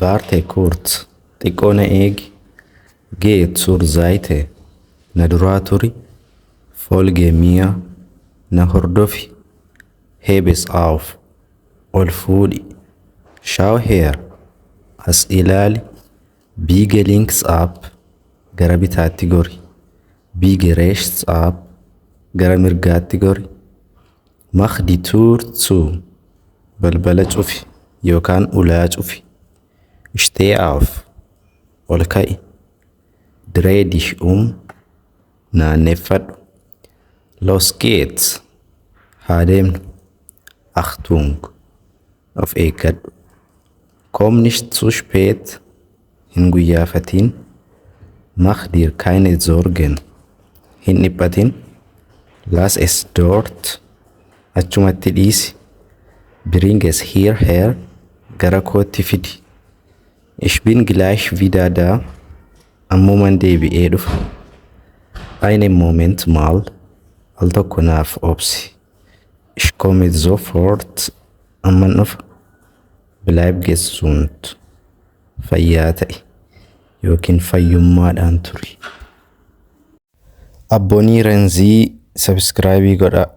Warte kurz, xiqqoo na eegi. Geh zur Seite, na duraa turi. Folge mir, na hordofi. Heb es auf, ol fuudhi. Schau her, as ilaali. Biege links ab, gara bitaatti gori. Biege rechts ab, gara mirgaatti gori. Mach die Tür zu, balbala cufi yookaan ulaa cufi. Steh auf, ol ka'i. Dreh dich um, naanneffadhu. Los geht's, haa deemnu. Achtung, of eeggadhu. Komm nicht zu spät, hin guyyaafatin. Mach dir keine Sorgen, hin dhiphatin. Lass es dort, achumatti dhiisi. Bring es hierher, gara kootti fidi. Ich bin gleich wieder da, ammuman deebi'ee dhufa. Einen Moment mal, al tokko naaf obsi. Ich komme sofort, amman dhufa. Bleib gesund, fayyaa ta'i yookiin fayyummaadhaan turi. Abboonii Renzii subscribe godhaa.